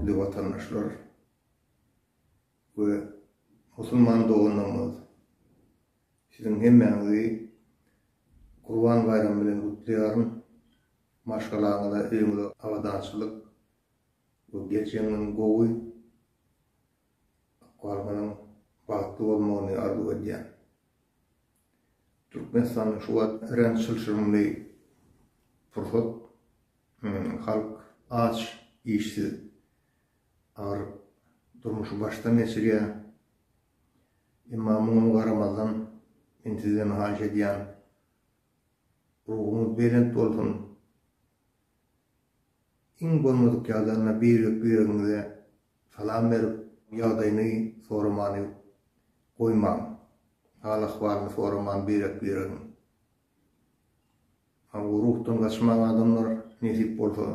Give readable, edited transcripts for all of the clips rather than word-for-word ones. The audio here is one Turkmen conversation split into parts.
Hormatly watandaşlar we musulman doganlarymyz! Siziň hemmäňizi Gurban baýramy bilen gutlaýaryn. Maşgalaňyza, öýüňize abadançylyk we geljegiňiziň gowy, ykbalyňyzyň bagtly bolmagyny arzuw edýän. Türkmenistanda şu wagt örän çylşyrymly pursat. Halk aç, işsiz, agyr durmuşy başdan geçirýär. Emma muňa garamazdan, men sizden haýyş edýän, ruhuňyz belent bolsun. Iň bolmadyk ýagdaýynda birek-biregiňize salam berip, ýagdaýyny soramany goýmaň. Hal-ahwalyny soraman birek-biregiň. Hawa, ruhdan gaçmaň adamlar, nesip bolsa,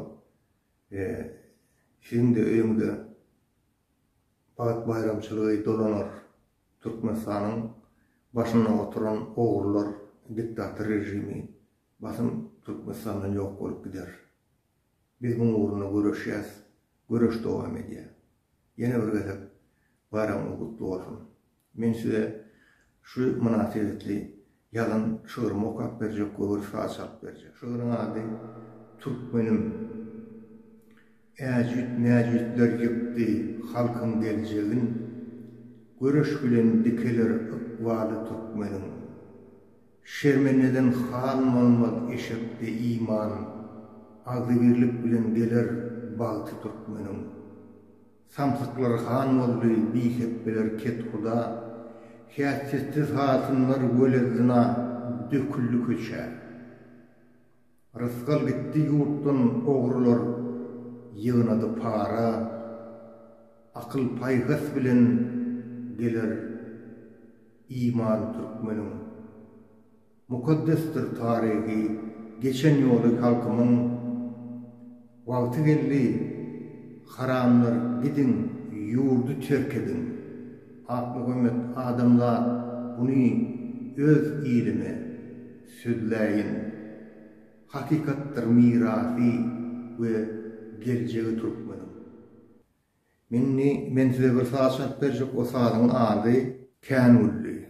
siziň-de öýüňize Bagt baýramçylygy dolanar. Türkmenistanyň başynda oturan ogrular, diktator režimi basym Türkmenistandan ýok bolup gider. Biz muň ugrunda göreşýäs, göreş dowam edýär. Ýene bir gezek baýramyňyz gutly bolsun. Men size şu mynasybetli ýazan şygrymy okap berjek we bir saz çalyp berjek. Şygryň ady Türkmenim. Äjit-mäjitler ýykdy halkyň geljegin, Göreş bilen dikeler ykbaly türkmeniň. Şermendeden han bolmaz eşekde iman, Agzybirlik bilen geler bagty türkmeniň. Samsyklar han boldy, bihepbeler kethuda, Häsiýetsiz hatynlar welezyna döküldi köçä. Rysgal gitdi ýurtdan ogrular ýygnady para, Akyl-paýhas bilen geler iman türkmeniň. Mukaddesdir taryhy, geçen ýoly halkymyň. Wagty geldi, haramlar gidiň, ýurdy terk ediň. Akmuhammet adamzat buny öz ilime sözläýin. Hakykatdyr mirasy we geljegi türkmeniň. Indi men size bir saz çalyp berjek o sazyň ady Kän güldi.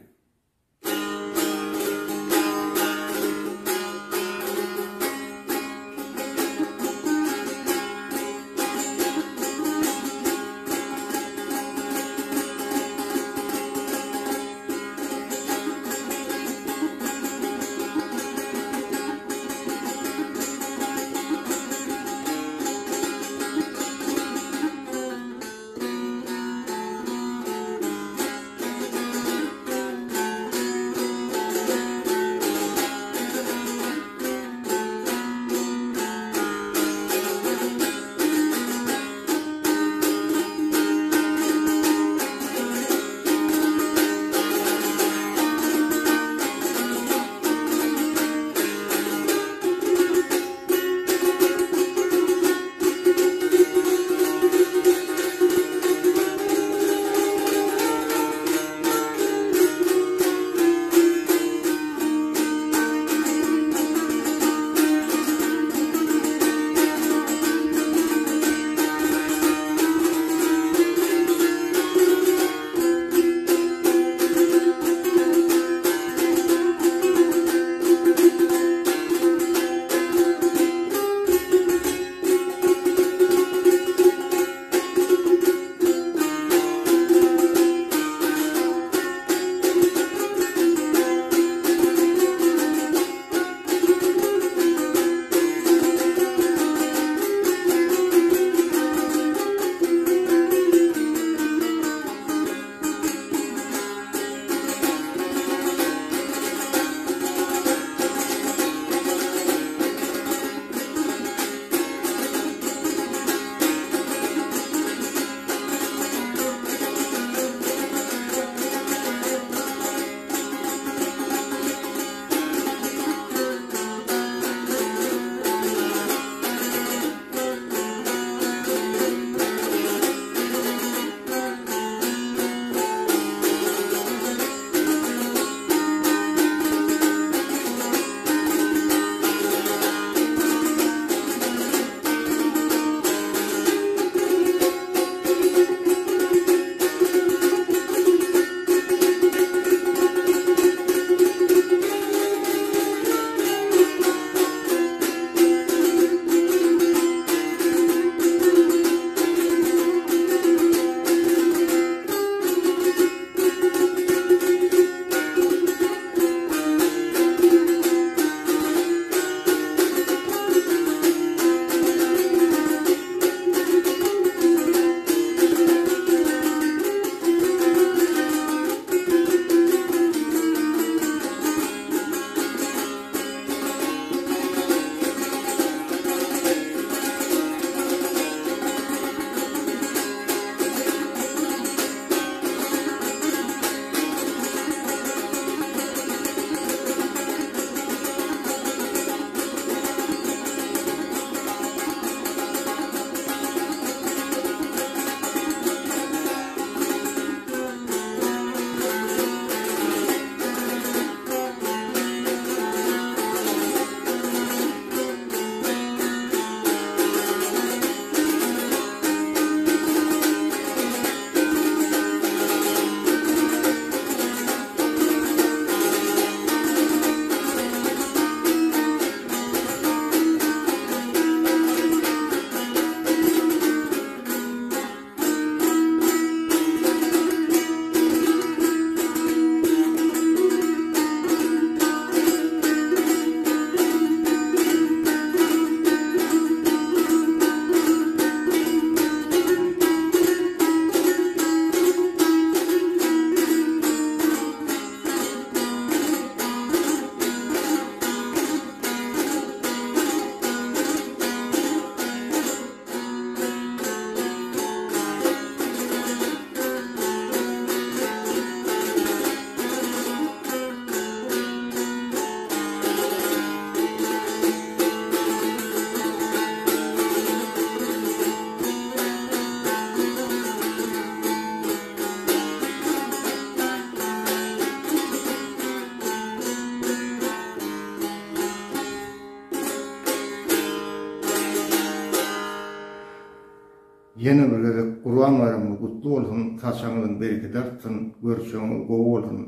Ýene bir gezek Gurban baýramyňyz gutly bolsun, saçagyňyzyň berekedi artsyn, görüşegiňiz gowy bolsun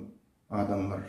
adamlar.